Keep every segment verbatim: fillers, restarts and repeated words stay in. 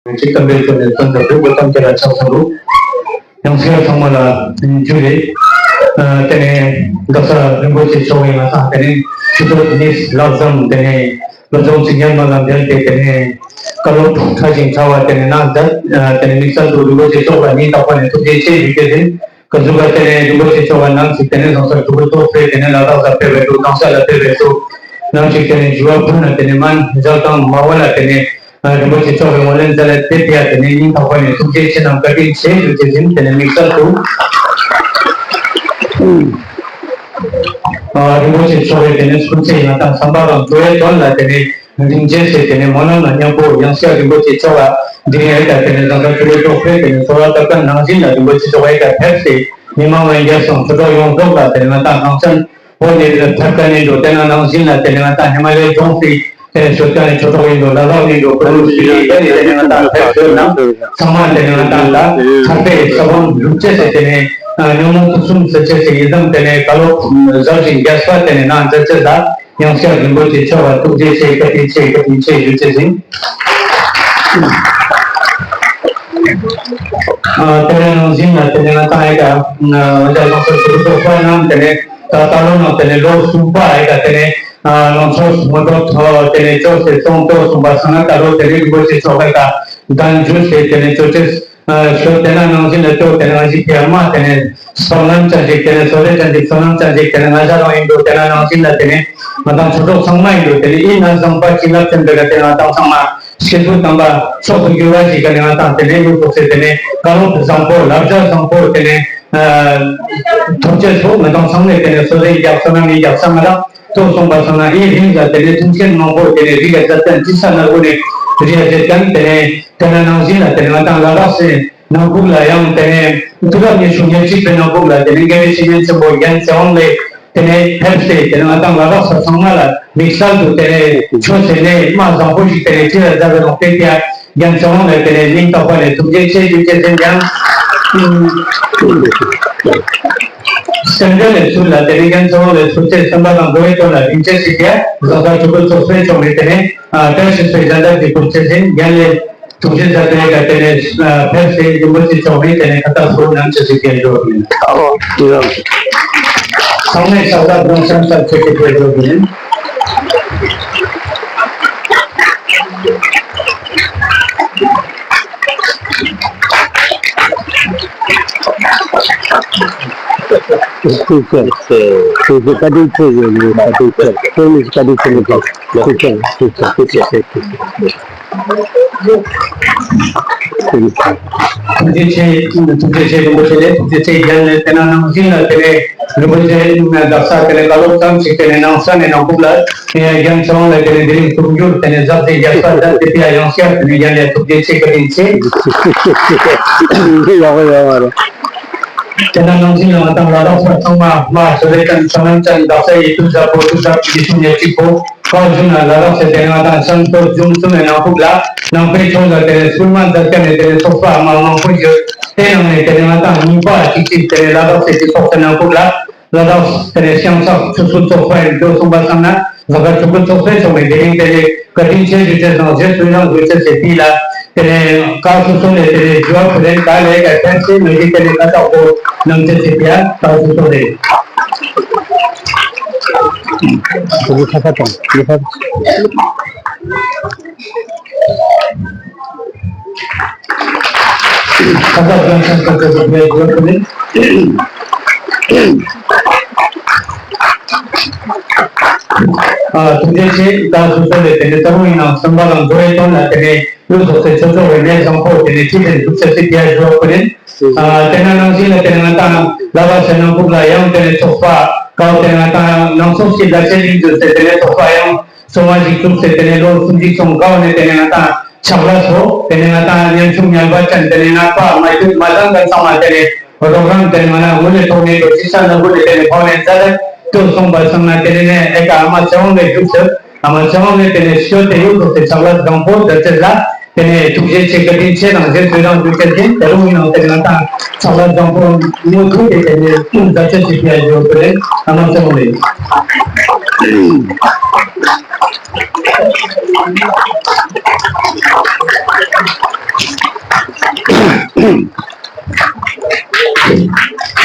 ཅིག་གཏམ་དཔེ་བརྗོད་ནས་སྟོན་ཐུབ་རེད། འོ་གཏམ་དེ་ལ་ཆགས་སོང་འདུག་ཡང་སེ་ཚང་མ་ལ་འཇུ་རེད། དེ་ནས་ལྷ་ས་རིན་པོ་ཆེ་མཆོག་གིས་ང་ཚང་དེ་ནས་ཆུ་ཚོད་གཉིས་ལྷག་ཙམ་དེ་ནས་སློབ་སྦྱོང་ཚིག་ཉར་མ་ལ་འབྲེལ་ཏེ་དེ་ནས་བཀའ་སློབ་ཕྲ་ཞིང་ཕྲ་བ་དེ་ནས་གནང་མཛད། དེ་ནས་དམིགས་བསལ་དུ་རིན་པོ་ཆེ་མཆོག་ལ་སྙིང་ཐག་པ་ནས་ཐུགས་རྗེ་ཆེ་ཞུ་རྒྱུ་ཡིན། ག་ཟུག་ག་དེ་ནས་རིན་པོ་ཆེ་མཆོག་ལ་ནམ་ཞིག་དེ་ནས་ཟང་ཟིང་འཁྲུག་པའི་ཐོག་ཕེབས་དེ་ནས་ལ་དྭགས་ལ་ཕེབས་པའི་འདུག་གང་ས་ལ་ཕེབས་པའི་འདུག་ནམ་ཞིག་དེ་ནས་འཇུ་བ་ཕུལ་ན་དེ་ནས་མན་མཇལ་དང་མ་འོ་ལ་དེ་ནས་རིན་པོ་ཆེ་མཆོག་གི་ངོས་ལེན་མཛད་ལ་དེ་དེ་ཡ་དེ་ནས་སྙིང་ཐག་པ་ནས་ཐུགས་རྗེ་ཆེ་གནང་བཀའ་དྲིན་ཆེ་ཞུ་རྒྱུ་ཡིན། དེ་ནས་དམིགས་བསལ་དུ་རིན་པོ་ཆེ་མཆོག་གི་དེ་ནས་སྐུ་ཚེ་ཡང་དག་བསམ་པ་རང་འགྲོ་བའི་དོན་ལ་དེ་ནས་རིན་ཆེན་ཟེར་དེ་ནས་སྨོན་ལམ་ལ་མཉམ་པོ་ཡང་སྐྱར་རིན་པོ་ཆེ་མཆོག་ལ་འདི་ནས་ཨེ་ད་དེ་ནས་ཟང་ཟིང་འཁྲུག་པའི་ཐོག་ཕེབས་དེ་ནས་གསོལ་བ་བཏབ་པ་ནང་བཞིན་ལ་རིན་པོ་ཆེ་མཆོག་ཨེ་ད་ཕེབས་ཏེ་མི་མང་ལ་རྒྱལ་སོང་ཆོས་གྲོགས་ཡོངས་རྫོགས་ལ་དེ་ནས་ང་ཏང་གང་ཚན་འོ་ནས་ཕེབས་ཀ་ནས་འགྲོ་དེ་ན་ནང་བཞིན་ལ་དེ་ནས་ང་ཏང་ཧི་མ་ལའི་ལྗོངས་སུ་དེ་ནས་ཤོད་ཀ་ནས་ཆོས་གྲོགས་ཡིན་འགྲོ་ལ་ལག་ཡིན་འགྲོ་ཀུ་རུ་ཞི་ལི་དེ་ནས་དེ་ནས་ང་ཏང་ཕེབས་ཡོད་ན་ཚང་མ་དེ་ནས་ང་ཏང་ད་ཐར་པའི་ས་བོན་སྒྲུབ་ཆེད་དེ་དེ་ནས་ཉོན་མོངས་དུག་གསུམ་སེལ་ཆེད་དེ་ཡི་དམ་དེ་ནས་བཀའ་སློབ་ཟབ་ཞིང་རྒྱས་པ་དེ་ནས་གནང་མཛད་ཅེས་ལ། ཡང་སྐྱར་རིན་པོ་ཆེ་མཆོག་ལ་ཐུགས་རྗེ་ཆེ་བཀའ་དྲིན་ཆེ་བཀའ་དྲིན་ཆེ་ཞུ་ཆེད་ཡིན། ཨ་དེ་ནས་ནང་བཞིན་ལ་དེ་ནས་ང་ཏང་ཨེ་ཀ་ང་ཅག་ལྷག་པར་དུ་ཚོགས་པ་རྣམས་དེ་ནས་ད་ད་ལོ་ནང་དེ་ནས་ལོ་གསུམ་པ་ཨེ་ཀ་དེ་ནས་ལང་ཚོ་སྔོན་འགྲོ་ཐོག་དེ་ནས་ཅོག་ཙེ་སོང་ཏོ་སོང་པ་སང་ན་ད་ལོ་དེ་ནས་རིན་པོ་ཆེ་མཆོག་ཨེ་ཀ་གདན་འཇུ་སེ་དེ་ནས་ཅོག་ཙེ། ཞོ་དེ་ན་ནང་བཞིན་ལ་ཅོ་དེ་ན་ང་ཞིག་ཕི་ཨ་མ་དེ་ནས་སོ་ནམ་ཅན་ཞིག་དེ་ནས་སོ་རེ་ཅན་ཞིག་སོ་ནམ་ཅན་ཞིག་དེ་ནས་ང་ཞ་རང་ཡིན་འགྲོ་དེ་ན་ནང་བཞིན་ལ་དེ་ནས་ང་དང་ཆོས་གྲོགས་ཚང་མ་ཡིན་འགྲོ་དེ་ནས་ཨི་ན་བཟང་པ་བྱིན་རླབས་ཅན་པའི་ག་དེ་ང་དང་ཚང་མ་སྐྱེས་བུ་དམ་པ་མཆོག་ཏུ་གྱུར་བ་ཞིག་ག་ནས་ང་དང་དེ་ནས་ཡུལ་ཐོག་སེ་དེ་ནས་བཀའ་སློབ་བཟང་པོ་བསླབ་བྱ་བཟང་པོ་དེ་ནས་ཐོབ་ཅེས་སོགས་ང་དང་ཚང་མས་དེ་ནས་སོ་རེ་རྒྱག་སོ་ནམ་ཡིན་རྒྱག་ས་ང་དང་ཐོག་སོང་པ་སོང་ན་ཨི་རིང་ལ་དེ་ནས་ཐུགས་ཆེན་མང་པོ་དེ་ནས་རིག་ག་མཛད་བསྟན་ཅི་ས་ན་དགོས་ནས་རིག་ག་མཛད་བསྟན་དེ་ནས། དེ་ནས་ནང་བཞིན་ལ་དེ་ནས་ང་དང་ལ་དྭགས་སི་ནང་ཁུལ་ལ་ཡང་དེ་ནས་དུས་རབས་ཉི་ཤུ་ཉེར་གཅིག་པའི་ནང་ཁུལ་ལ་དེ་ནས་དགེ་བའི་བཤེས་གཉེན་ཆེན་པོ་རྒན་ཚེ་དབང་ལགས་དེ་ནས་ཕེབས་ཏེ་དེ་ནས་ང་དང་ལ་དྭགས་ས་ཚང་མ་ལ་དམིགས་བསལ་དུ་དེ་ནས་ཆོས་ཟེར་ནས་མ་བཟང་པོ་ཞིག་དེ་ནས་ཅི་ལ་མཛད་པའི་ལོག་སྟེ་དེ་རྒན་ཚེ་དབང་ལགས་དེ་ནས་སྙིང་ཐག་པ་ནས་ཐུགས་རྗེ་ཆེ་ཞུ་ཆེད་དེ་ཡང་སེམས་ཁྲལ་ལས་ཚུལ་ལ་དེ་ནས་རྒན་ཚེ་དབང་ལགས་ཚུལ་ཆེ་སེམས་པ་དང་འགྲོ་བའི་དོན་ལ་སྙིང་རྗེ་ཞིག་དེ་བཟང་ས་ཆུ་ཁོལ་ཚོགས་པའི་ཕྱོགས་ནས་དེ་ནས་བཀྲ་ཤིས་པའི་ཞལ་འདེབས་ཀྱི་ཐུགས་རྗེ་ཆེ་རྒན་ལགས། ཐུགས་རྗེ་ཆེ། དེ་ནས་ཕེབས་སེ་རིན་པོ་ཆེ་མཆོག་ནས་དེ་ནས་ཁ་ཏ་སོ་ནམ་ཆེ་ཞིག་གྱེན་འགྲོ་གི་ཡིན། ཨོ། ཚང་མས་ཕྱག་རྡོར་སྒྲོལ་མ་ཚར་ཆེ་ཞིག་གྱེན་འགྲོ་གི་ཡིན། ཐུགས་རྗེ་ཆེ། ཐུགས་རྗེ་བཀའ་དྲིན་ཆེ་ཡོད་ནས་བཀའ་དྲིན་ཆེ། ཁྱེད་གཉིས་བཀའ་དྲིན་ཆེ་ནས་ཐུགས་རྗེ་ཆེ། ཐུགས་རྗེ་ཆེ། ཐུགས་རྗེ་ཆེ། ཐུགས་རྗེ་ཆེ། ཐུགས་རྗེ་ཆེ། རིན་པོ་ཆེ་ལགས་ཐུགས་རྗེ་ཆེ། རྒན་ལགས་དེ་ན་ནང་བཞིན་ལ་དེ་ནས་རིན་པོ་ཆེ་དགའ་ས་དེ་ནས་བཀའ་སློབ་ཙམ་ཞིག་དེ་ནས་ནང་ས་ནས་ནང་ཁུག་ལ་རྒན་ཚེ་དབང་ལགས་དེ་ནས་འདི་རིང་ཐུགས་འགྱུར་དེ་ནས་ཟབ་ཅིང་རྒྱས་པ་ལ་དེ་ཕི་ཡ་ཡང་བསྐྱར་དེ་ནས་རྒན་ལགས་ཐུགས་རྗེ་ཆེ་བཀའ་དྲིན་ཆེ། ཡག་པོ་ཡོད་པ་རེད། དེ་ན་ནང་བཞིན་ལ་ང་དང་ལ་དྭགས་ས་ཚང་མ་མ་སོ་ལེ་ཀན་ས་ནམ་ཅན་དགའ་ས་ཡི་དུས་ཟབ་པོ་དུས་ཟབ་ཀྱི་ཤུགས་ནས་གཅིག་པོ། ཁོ་བཞིན་ལ་ལ་དྭགས་སེ་དེ་ང་དང་ཤང་སྟོད་ལྗོངས་གསུམ་ནས་ནང་ཁུག་ལ་ནང་པའི་ཆོས་ལ་དེ་ནས་སྐུལ་མ་མཛད་མཁན་ནས་དེ་ནས་ཚོགས་པ་མང་མང་པོ་ཡོད། དེ་ནང་ནས་དེ་ནས་ང་དང་གཉིས་པ་གཅིག་གཅིག་དེ་ནས་ལ་དྭགས་སེ་གི་ཚོགས་སེ་ནང་ཁུག་ལ་ལ་དྭགས་དེ་ནས་ཤང་ཚགས་ཆུ་ཚོད་ཚོགས་པ་ཡིན་འགྲོ་གསུངས་པ་བསམ་ན་ལ་དྭགས་ཆུ་ཚོད་ཚོགས་པའི་ཆོག་མེད་དེ་རིང་དེ་ནས་བཀའ་དྲིན་ཆེ་ཞུ་ཆེད་དང་རྗེས་སུ་ཡང་ཞུ་ཆེད་ཟེར་དེ་ལ་དེ་ནས་བཀའ་སོ་སོ་ནས་དེ་ནས་ཞུ་བ་ཕུལ་རན་ག་ལས་ཀ་ཕན་སེ་མི་རིགས་དེ་ནས་ཁ་བཏགས་པོ་ནང་ཆེ་ཟེར་དེ་ཡ་བཀའ་སོ་སོ་རེད། ཐུགས་རྗེ་ཆེ། ད་སོ་སོ་ལས་དེ་ནས་ད་རུང་ཡིན་ནའང་བསམ་པ་དང་འགྲོ་བའི་དོན་ལ་དེ་ནས་ལུས་སོགས་སའི་ཆོས་ཚོགས་རིག་གནས་བཟང་པོ་དེ་ནས་ཁྲིད་དེ་འཛུགས་ས་སྲིད་ཡ་ཞུ་བ་ཁོ་ནས། དེ་ན་ནང་བཞིན་ལ་དེ་ནས་ང་དང་ལ་བ་ཟེར་ནང་ཕུག་ལ་ཡང་དེ་ནས་ཚོགས་པ་ཀའོ་དེ་ནས་ང་དང་ནང་སོགས་ཀྱི་ལ་ཆེ་ལིང་དུ་ཟེར་དེ་ནས་ཚོགས་པ་ཡང་སོ་མ་ཞིག་བཙུགས་ཟེར་དེ་ནས་ལོ་གསུམ་ཞིག་སོང་ཀའོ་ནས་དེ་ནས་ང་དང་ཆག་ལ་སོ་དེ་ནས་ང་དང་ཉམ་ཆུང་ཉལ་བ་ཅན་དེ་ནས་ང་པ་མ་ཡུད་མ་དང་ག་ཚང་མ་དེ་ནས་རོགས་རམ་དེ་ནས་ང་ན་དངུལ་ལས་ཐོག་ནས་འགྲོ་ཅི་ས་ན་དགུ་ནས་དེ་ནས་ཕོ་ནས་ཛ་ལ་ཏུ་སོང་པ་སོང་ན་དེ་ནས་ནས་ཨེ་ཀ་ཨ་མ་ཚེ་དབང་ལས་བཞུགས་ཟེར། ཨ་མ་ཚེ་དབང་ལས་དེ་ནས་ཤོད་དེ་ཡོད་དོ་དེ་ཆག་ལ་དང་པོ་ཛ་ཙེ་ལ། དེ་ནས་ཐུགས་རྗེ་ཆེ་བཀའ་དྲིན་ཆེ་དང་རྗེས་སུ་ཡི་རང་ཞུ་ཆེད་ཀྱིན་དེ་རུང་ཡང་དེ་ང་དང་ཚང་མ་བཟང་པོ་མུ་མཐུད་དེ་དེ་ནས་མཛད་ཆེད་ཀྱི་ཕྱིར་ཡོད་པ་རེད། ཨ་མ་ཚེ་དབང་ལས།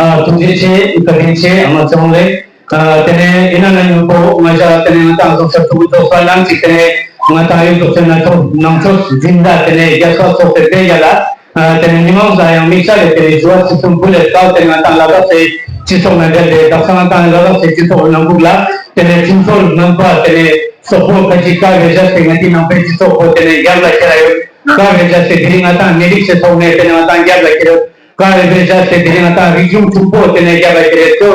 ཨ། ཐུགས་རྗེ་ཆེ། བཀའ་དྲིན་ཆེ། ཨ་མ་ཚེ་དབང་ལགས། ཨ། དེ་ནས་ཡིན་ན་ན་ཡོང་པོ་ང་ཞ་དེ་ནས་ང་ཏང་སོ་སོ་ཕྲུ་གུ་ཚོགས་པ་ནང་ཅིག་དེ་ནས་ང་ཏང་ཡོད་ཚོགས་ཆེན་ན་ཚོགས་ནང་ཆོས་འཛིན་གྲྭ་དེ་ནས་རྒྱལ་ས་ཚོགས་པའི་དཔེ་རྒྱ་ལ། ཨ། དེ་ནས་མི་མང་ས་ཡང་དམིགས་བསལ་ལས་དེ་ནས་ཞུ་བ་ཚིག་གསུམ་བུ་ལས་དཀའ་དེ་ང་ཏང་ལ་དྭགས་སའི་སྤྱི་ཚོགས་ན་འབྲེལ་ཏེ་དག་ས་ང་ཏང་ལ་དྭགས་སའི་སྤྱི་ཚོགས་ནང་ཁུག་ལ་དེ་ནས་ཁྲིམས་སྲོལ་ངན་པ་དེ་ནས་སོག་པོ་ཁ་ཅིག་དཀའ་བའི་བཞག་སྟེ་ང་ཏི་ནང་པའི་སྤྱི་ཚོགས་པོ་དེ་ནས་རྒྱབ་ལ་ཁྱེར་ཡོད། དཀའ་བའི་བཞག་སྟེ་དེ་རིང་ང་ཏང་མི་རིགས་ཀྱི་ཐོག་ནས་དེ་ནས་ང་ཏང་རྒྱབ་ལ་ཁྱེར་ཡོད། དཀའ་བའི་བཞག་སྟེ་དེ་རིང་ང་ཏང་རིག་གཞུང་ཕྱུག་པོ་དེ་ནས་རྒྱབ་ལ་ཁྱེར་ཡོད། གཙོ་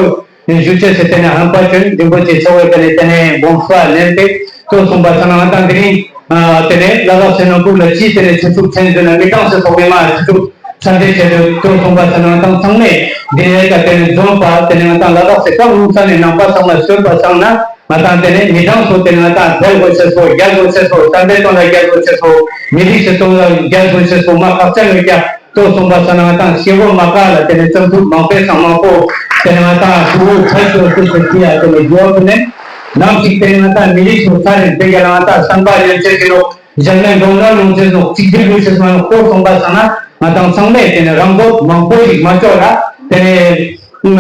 བོ་ཞུ་ཆེད་ཟེར་དེ་ནས་ཧམ་པ་ཅུན་རིན་པོ་ཆེ་ཚོ་བའི་དེ་ནས་དེ་ནས་དགོངས་པ་ལེན་ཏེ་གཙོ་གསུངས་པ་ཚང་ན་ང་ཏང་དེ་རིང་ཨ་དེ་ནས་ལ་དྭགས་སེ་ནང་ཁུག་ལ་ཅི་དེ་ནས་ཆུ་ཚུགས་ཆེན་ཚུ་ན་མི་གྲངས་སུ་ཐོག་མེད་མ་ཆུ་ཚུགས་ས་འདྲེ་བྱེད་དུ་གཙོ་གསུངས་པ་ཚང་ན་ང་ཏང་ཚང་མས་དེ་ནས་ཀ་དེ་ནས་འཛོམས་པ་དེ་ནས་ང་ཏང་ལ་དྭགས་སེ་ཀ་ལུང་ས་ནས་ནང་པ་ཚང་མ་གསོན་པ་ཚང་ན། ང་ཏང་དེ་ནས་མི་གྲངས་སུ་དེ་ནས་ང་ཏང་བལ་དགོས་ཆེད་སོ་རྒྱལ་དགོས་ཆེད་སོ་བསམ་པའི་དོན་ལ་རྒྱལ་དགོས་ཆེད་སོ་མི་རིགས་སུ་དོན་ལ་རྒྱལ་དགོས་ཆེད་སོ་མ་ཁག་ཅན་ཡོད་ཀྱང་གཙོ་གསུངས་པ་ས་ན་ང་ཏང་སྐྱེ་བོ་མ་ཀ་ལ་དེ་ནས་བཙན་ཐུབ་མང་པོའི་སང་མང་པོ་དེ་ནས་ང་ཏང་ཧྲུལ་བོ་ཕལ་ཆེར་སུ་སུ་ཅི་ཡ་དེ་ནས་རྒྱུ་བ་དེ་ནས་ནམ་ཞིག་དེ་ནས་ང་ཏང་མི་རིགས་སུ་ཚ་རེ་དེ་ག་ལ་ང་ཏང་བསམ་པ་ཡོད་ཆེད་ཀྱི་ལོ་གཞན་ལས་འགྲོ་འདྲ་ལོང་ཆེད་ལོ་གཅིག་སྒྲིལ་དགོས་ཆེད་སོང་གཙོ་གསུངས་པ་ས་ན་ང་ཏང་ཚང་མས་དེ་ནས་རང་འདོད་མང་པོ་ཞིག་མ་ལྕོགས་ལ་དེ་ནས།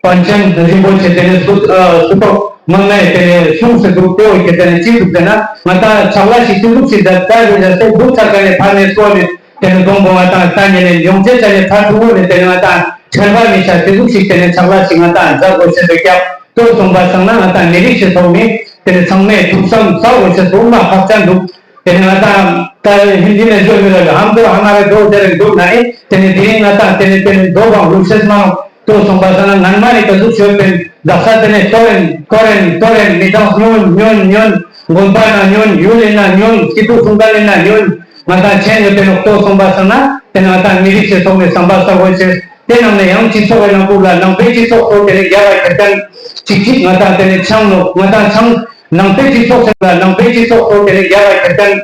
པཎ་ཆེན་རིན་པོ་ཆེ་དེ་ནས་སུ་ཨ་སུ་ཐོག་མ་ནས་དེ་ནས་གསུངས་སུ་འདུག་གོ། དེ་དེ་ནས་ཅི་འདུག་ཟེར་ན་ང་ཏང་ཕྱག་ལས་ཤིག་ཅི་འདུག་ཞིག་ད་ལྟ་རེ་ལ་སེ་འདུག་ཚར་ག་ནས་ཕར་ནས་སོ་ནས་དེ་ནས་དགོང་དགོང་ང་ཏང་ལྟ་ཉེ་ནས་ཡོང་ཚེ་ཆ་ནས་ཕར་ཐུག་གོ་ནས་དེ་ནས་ང་ཏང་ཁྱད་པར་མི་ཆ་ཅི་འདུག་ཞིག་དེ་ནས་ཕྱག་ལས་ཤིག་ང་ཏང་མཛད་དགོས་ཤེས་པའི་སྐྱབས་གཙོ་གསུངས་པ་སང་ན་ང་ཏང་མི་རིགས་ཤིག་ཐོག་ནས་དེ་ནས་ཚང་མས་ཐུགས་བསམ་ཟབ་དགོས་ཤེས་སོ་མ་ཁག་ཅན་འདུག་དེ་ནས་ང་ཏང་ད་ཧིན་དི་ནས་བརྗོད་མི་ར་ལ་ཧམ་དོ་ཧ་མ་ར་དོ་དེ་རིང་འདུག་ན་ཨེ་དེ་ནས་དེ་རིང་ང་ཏང་དེ་ནས་དེ་ནས་མདོ་བང་ལུགས་ཤེས་མ་རུང་དོ་སོང་པ་ས་ན་ནན་མ་ནི་ག་ཟུག་ཤོད་པིན་དག་ས་དེ་ནས་ཏོ་རེན་ཏོ་རེན་ཏོ་རེན་མི་ཏང་ཉོན་ཉོན་ཉོན་དགོན་པ་ན་ཉོན་ཡུལ་ལི་ན་ཉོན་སྐྱིད་སྡུག་སུང་ཀ་ལི་ན་ཉོན་ང་ཏང་ཆེན་ཡོད་དེ་ནོག་དོ་སོང་པ་ས་ན་དེ་ནས་ང་ཏང་མི་རིགས་ཤེས་སོང་ནས་བསམ་པ་ས་གོ་ཆེ། དེ་ནང་ནས་ཡང་སྤྱི་ཚོགས་ཀྱི་ནང་ཁུལ་ལ་ནང་པའི་སྤྱི་ཚོགས་སུ་དེ་ནས་རྒྱ་གར་ཁེར་རྐྱང་གཅིག་གཅིག་ང་ཏང་དེ་ནས་ཆང་ནོ་ང་ཏང་ཆང་ནང་པའི་སྤྱི་ཚོགས་ཟེར་ལ་ནང་པའི་སྤྱི་ཚོགས་སུ་དེ་ནས་རྒྱ་གར་ཁེར་རྐྱང་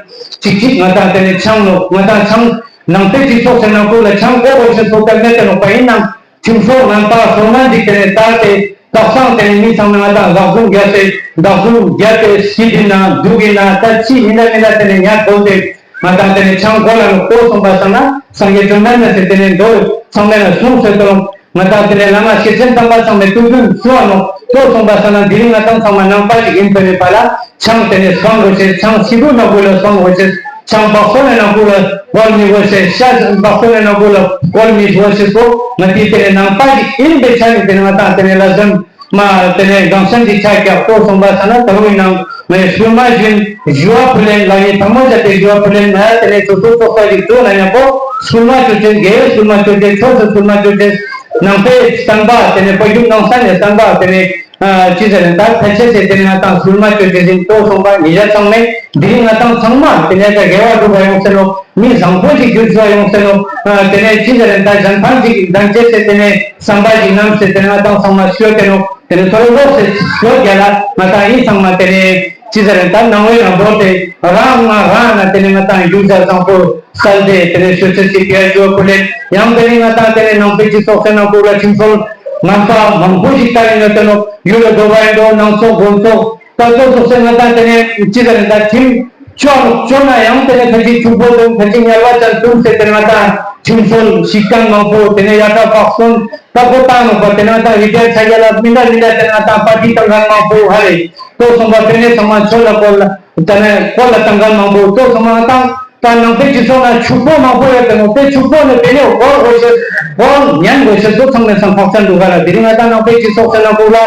གཅིག་གཅིག་ང་ཏང་དེ་ནས་ཆང་ནོ་ང་ཏང་ཆང་ནང་པའི་སྤྱི་ཚོགས་ཟེར་ནང་ཁུལ་ལ་ཆང་དགོས་དགོས་ཤེས་སོ་ཀ་མེད་དེ་ནོ་པ་ཡིན་ནང་ཁྲིམས་སྲོལ་ངན་པ་སྲོལ་ངན་འདི་དེ་ནས་དར་ཏེ་དག་སང་དེ་ནས་མི་ཚང་མ་ང་ཏང་བདག་བཟུང་རྒྱབ་སྟེ་བདག་བཟུང་རྒྱབ་སྟེ་ཤི་དེ་ན་སྡུག་གི་ན་ད་ཅི་ཡིན་ད་མིན་ད་དེ་ནས་ཉར་དགོས་ཏེ། ང་ཏང་དེ་ནས་ཆང་གོ་ལ་ནོ་ལྟོ་སོང་པ་སང་ན་སངས་རྒྱས་བཅོམ་ལྡན་འདས་སེ་དེ་ནས་མདོ་ཚང་མས་ལ་གསུངས་སོ་དང་ང་ཏང་དེ་ནས་བླ་མ་ཤེར་ཕྱིན་དམ་པ་ཚང་མས་ཏུ་ཏུ་གསུང་བ་ནོ་ལྟོ་སོང་པ་སང་ན་དེ་རིང་ང་ཏང་ཚང་མ་ནང་པ་ཞིག་ཡིན་པའི་མེད་པ་ལ་ཆང་དེ་ནས་སོང་དགོས་ཤེས་ཆང་ཤི་བོ་ནང་ཁུལ་ལ་སོང་དགོས་ཤེས་ཆང་བག་སོ་ནས་ནང་ཁུལ་ལ་གོལ་མི་དགོས་ཤེས་ཤ་བག་སོ་ནས་ནང་ཁུལ་ལ་གོལ་མི་དགོས་ཤེས་སོ་ང་ཏི་དེ་ནས་ནང་པ་ཞིག་ཡིན་པའི་ཆ་ནས་དེ་ནས་ང་ཏང་དེ་ནས་ལ་ཟམ། མ་དེ་ནས་གང་ཤན་གྱི་ཆ་རྒྱག་ཏོ་སོང་པ་ས་ན་ད་རུང་ཡིན་ནང་ངས་སུལ་མ་བཞིན་ཞུ་བ་ཕུལ་ལེན་ལ་ངས་ཐང་མོ་བྱ་སྟེ་ཞུ་བ་ཕུལ་ལེན་ན་དེ་ནས་སོ་སོ་ཚོགས་པ་ཞིག་བཙུགས་ན་མཉམ་པོ་སུལ་མ་བཅོ་ཅེས་རྒྱལ་སུལ་མ་བཅོ་ཅེས་ཕྱོགས་སུ་སུལ་མ་བཅོ་ཅེས་ནང་པའི་བསྟན་པ་དེ་ནས་དཔལ་འབྱོར་ནང་ས་ནས་བསྟན་པ་དེ་ནས་ཅི་ཟེར་ན་ད་ཕལ་ཆེར་ཆེ་དེ་ནས་ང་ཏང་སུལ་མ་བཅོ་ཅེས་ཡིན་ཏོ་སོང་པ་ཉིད་ཡ་ཚང་མས་འདི་རིང་ང་ཏང་ཚང་མ་དེ་ནས་ད་དགེ་བ་སྒྲུབ་པ་ཡོང་ཟེར་ནོ། མི་བཟང་པོ་ཞིག་འགྱུར་ཆོག་ཡོང་ཟེར་ནོ། དེ་ནས་ཅི་ཟེར་ན་ད་གཞན་ཕན་ཅིག་འདང་བྱེད་ཟེར་དེ་ནས་བསམ་པ་ཞིག་བསྣམས་ཟེར་དེ་ནས་ང་ཏང་ཚང་མ་ཤོད་དེ་ནོ། དེ་ནས་ཚོར་བ་ཟེར་ཤོད་རྒྱ་ལ་ང་ཏང་ཡིན་ཚང་མ་དེ་ནས་ཅི་ཟེར་ན་ད་ནང་བའི་ནང་འབོར་དེ་རང་ང་རང་ན་དེ་ནས་ང་ཏང་རྒྱུ་ཆ་བཟང་པོ་གསལ་ཏེ་དེ་ནས་ཤོད་ཚེ་ཅིག་ཡར་ཞུ་བ་ཁུ་ལེ་ཡང་དེ་ནས་ང་ཏང་དེ་ནས་ནང་པའི་སྤྱི་ཚོགས་ཟེར་ན་ཁུ་ལ་ཁྲིམས་སྲོལ་ངན་པ་མང་པོ་ཞིག་ལྟ་ཡིན་ན་དེ་ནོ་ཡུལ་ལ་འགྲོ་བ་ཡིན་འགྲོ་ནང་སོག་དགོན་སོག་ད་ལྟོ་སོགས་སེ་ང་ཏང་དེ་ནས་ཅི་ཟེར་ན་ད་ཁྲིམས་བཅོ་བཅོ་ན་ཡང་དེ་ནས་ཕལ་ཆེར་ཕྱུག་པོ་དང་ཕལ་ཆེར་ངལ་བ་ཅན་དུམ་སེ་དེ་ང་ཏང་ཁྲིམས་སྲོལ་ཞིག་ཀྱང་མང་པོ་དེ་ནས་ཡ་ཏྲ་བག་སོན་ད་གོ་བཏང་ནོ་པ་དེ་ང་ཏང་རི་རྒྱལ་ཆ་རྒྱལ་ལ་མི་འདྲ་མི་འདྲ་དེ་ང་ཏང་པར་ཊི་བཏང་མཁན་མང་པོ་ཧ་རེ་ལྟོ་སོང་པ་དེ་ནས་ཚང་མ་ཆོས་ལ་སྐོར་ལ་དེ་ནས་སྐོར་ལ་བཏང་མཁན་མང་པོ་ལྟོ་སོང་པ་ང་ཏང་ད་ནང་པའི་སྤྱི་ཚོགས་ན་ཕྱུག་པོ་མང་པོ་ཡོད་དེ་ནོ་དེ་ཕྱུག་པོ་ནི་དེ་ནས་སྐོར་དགོས་ཤེས་སྐོར་ཉན་དགོས་ཤེས་ལྟོ་ཚང་མས་སང་ཁག་ཅན་འདུག་ག་ལ་དེ་རིང་ང་ཏང་ནང་པའི་སྤྱི་ཚོགས་ཟེར་ན་ཁུ་ལ།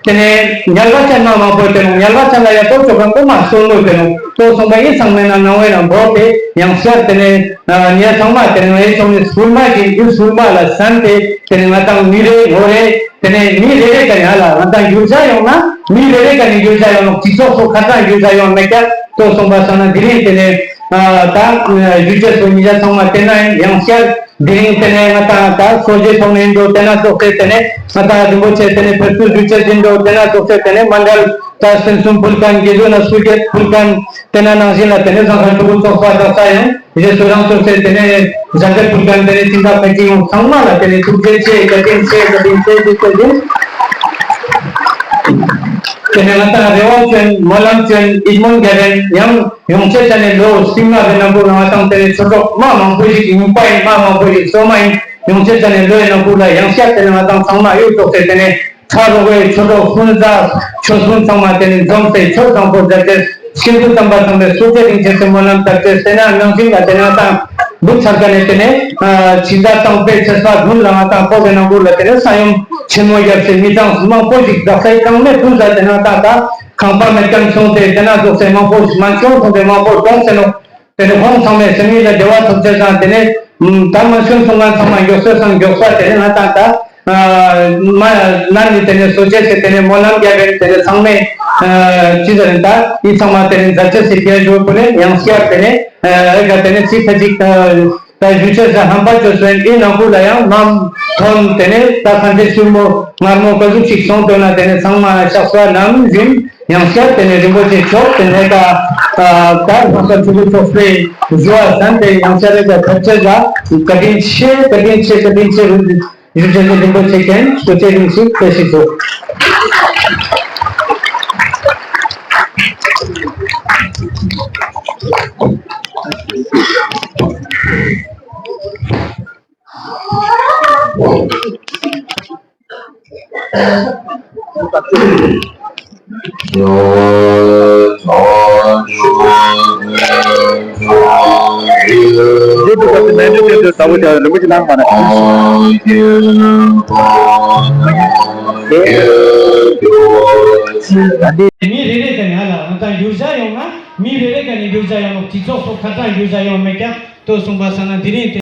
དེ་ནས་ངལ་བ་ཅན་མ་མང་པོ་དེ་ནོ་ངལ་བ་ཅན་ལ་ཡ་ཏོ་ཅོ་ག་ཀོ་མ་སོ་ལོ་དེ་ནོ་ཏོ་སོང་པ་ཡིན་ཚང་མེད་ན་ནང་བའི་ནང་འབོར་ཏེ་ཡང་ཤར་དེ་ནས་ཉལ་ཚང་མ་དེ་ནས་ངའི་ཆུང་ནས་སུལ་མ་གི་ཡུལ་སུལ་མ་ལ་སན་ཏེ་དེ་ནས་ང་ཏང་མི་རེ་ངོ་རེ་དེ་ནས་མི་རེ་རེ་ག་ཡ་ལ་ང་ཏང་རྒྱུ་ཆ་ཡོང་ན་མི་རེ་རེ་ག་ནས་རྒྱུ་ཆ་ཡོང་ན་སྤྱི་ཚོགས་སུ་ཁ་ཏང་རྒྱུ་ཆ་ཡོང་མེད་ཀྱ་ཏོ་སོང་པ་སང་ན་དེ་རིང་དེ་ནས་ད་རྒྱུ་ཆ་སོ་ཉིད་ཆ་ཚང་མ་དེ་ན་ཡང་ཤར། དེ་རིང་དེ་ནས་ང་ཏང་ད་སོ་ཇེ་ཐོག་ནས་འགྲོ་དེ་ན་ཙོག་སེ་དེ་ནས་ང་ཏང་རིན་པོ་ཆེ་དེ་ནས་ཕེབས་བསུ་ཞུ་ཆེད་ཅིག་འགྲོ་དེ་ན་ཙོག་སེ་དེ་ནས་མ་འདྲ་ད་སེམས་གསུམ་ཕུལ་མཁན་དགེ་ལུགས་ན་སུ་སྐྱེ་ཕུལ་མཁན་དེ་ན་ནང་བཞིན་ལ་དེ་ནས་བཟང་ཁང་ཕྲུ་གུ་ཚོགས་པ་དག་ས་ཡང་རྗེས་སུ་རང་ཚོགས་སེ་དེ་ནས་གཞན་དེ་ཕུལ་མཁན་དེ་ནས་ཅི་འདྲ་ཕལ་ཆེར་ཡོང་ཚང་མ་ལ་དེ་ནས་ཐུགས་རྗེ་ཆེ་བཀའ་དྲིན་ཆེ་བཀའ་དྲིན་ཆེ་ཞུ་ཆེད་ཅིག་དེ་ནས་ང་ཏང་རེ་བ་བཅོལ་སྨོན་ལམ་བཅོལ་ཡིད་སྨོན་རྒྱབ་པ་ཡིན། ཡང་ཡོང་ཆེད་ཆ་ནས་ལོ་རྩིབ་ལྔ་གི་ནང་ཁུལ་ལ་ང་ཏང་དེ་ནས་ཆོས་གྲོགས་མ་མང་པོ་ཞིག་ཡིན་པ་ཡིན། མ་མང་པོ་ཞིག་སོ་མ་ཡིན། ཡོང་ཆེད་ཆ་ནས་ལོའི་ནང་ཁུལ་ལ་ཡང་བསྐྱར་དེ་ནས་ང་ཏང་ཚང་མ་གཡུག་ཐོག་སྟེ་དེ་ནས་ཕྲ་རོགས་པའི་ཆོས་གྲོགས་སྤུན་ཟླ་ཆོས་སྤུན་ཚང་མ་དེ་ནས་འཛོམས་ཏེ་ཆོས་བཟང་པོ་མཛད་དེ་སྐྱིད་སྡུག་དམ་པ་ཚང་མས་གསོལ་ཇ་རིན་ཆེན་ཟེར་སྨོན་ལམ་བཏབ་སྟེ་སེ་ན་ནང་བཞིན་ལ་དེ་ནས་ང་ཏང་འབུ་ཚར་ཀ་ནས་དེ་ནས་ཕྱི་ཟླ་དང་པོའི་ཚེས་པ་བདུན་ལ་ང་ཏང་ཁོ་གི་ནང་ཁུལ་ལ་དེ་ནས་ས་ཡོམ་ཆེན་མོ་བརྒྱབ་སྟེ་མི་གྲངས་མང་པོ་ཞིག་དག་ས་ཡི་གྲངས་མེད་ཀུན་ཟ་དེ་ནས་ད་ད་ཁང་པ་མེད་མཁན་སོང་སྟེ་དེ་ན་འཛུགས་སའི་མང་པོ་ཞིག་མ་འཁྱོངས་སོང་སྟེ་མང་པོ་གྲོངས་ཟེར་ནོ། དེ་ནས་ཁོང་ཚང་མས་སེམས་ཡིད་ལ་བདེ་བ་ཐོབ་ཅེས་དང་དེ་ནས་ད་མ་འཁྱོངས་སོང་ང་ཚང་མ་མགྱོགས་སེ་སང་མགྱོགས་ས་དེ་ནས་ང་ཏང་ད་མ་ལ་ནི་དེ་ནས་གསོལ་ཇ་ཟེར་དེ་ནས་སྨོན་ལམ་རྒྱབ་པའི་དེ་ནས་ཚང་མས་ཅི་ཟེར་ད་ཡིད་ཚང་མ་དེ་ནས་མཛད་ཅེས་ཟེར་རྒྱ་ཞོར་པོ་ནས་ཡང་བསྐྱར་དེ་ནས་ཨེ་ག་དེ་ནས་ཚིག་ཁ་ཅིག་ད་ཞུ་ཆེད་ཟ་ཧམ་པ་བཅོས་སོན་ཨི་ནང་ཁུལ་ལ་ཡང་མམ་ཐོན་དེ་ནས་ད་ཁ་འདི་ཆུ་མོ་ངར་མོ་ཀ་ཟུག་ཅིག་སོང་དོན་ན་དེ་ནས་ཚང་མ་ཤག་ས་ནམ་རྒྱུན་ཡང་བསྐྱར་དེ་ནས་རིན་པོ་ཆེ་མཆོག་དེ་ནས་ད་ད་ལྷ་ས་ཆུ་ལུ་ཚོགས་པའི་ཞུ་བ་ཟན་དེ་ཡང་བསྐྱར་རེ་ད་ཐབས་ཆེ་ལ་བཀའ་དྲིན་ཆེ་བཀའ་དྲིན་ཆེ་བཀའ་དྲིན་ཆེ་རིན་ཡུལ་ཅན་གྱི་རིན་པོ་ཆེ་མཁན་སྐུ་ཚེ་རིང་ཞིག་བཀྲ་ཤིས་སོ། མི་རེ་རེ་ག་ནས་ཧ་ལ་ང་ད་འགྱུར་བྱ་ཡོང་ན་མི་རེ་རེ་ག་ནས་འགྱུར་བྱ་ཡོང་ལོག་སྤྱི་ཚོགས་སོགས་ཁ་གྲངས་འགྱུར་བྱ་ཡོང་མེད་ཀྱང་དོ་གསུངས་པ་ས་ན་འདི་རིང་དེ།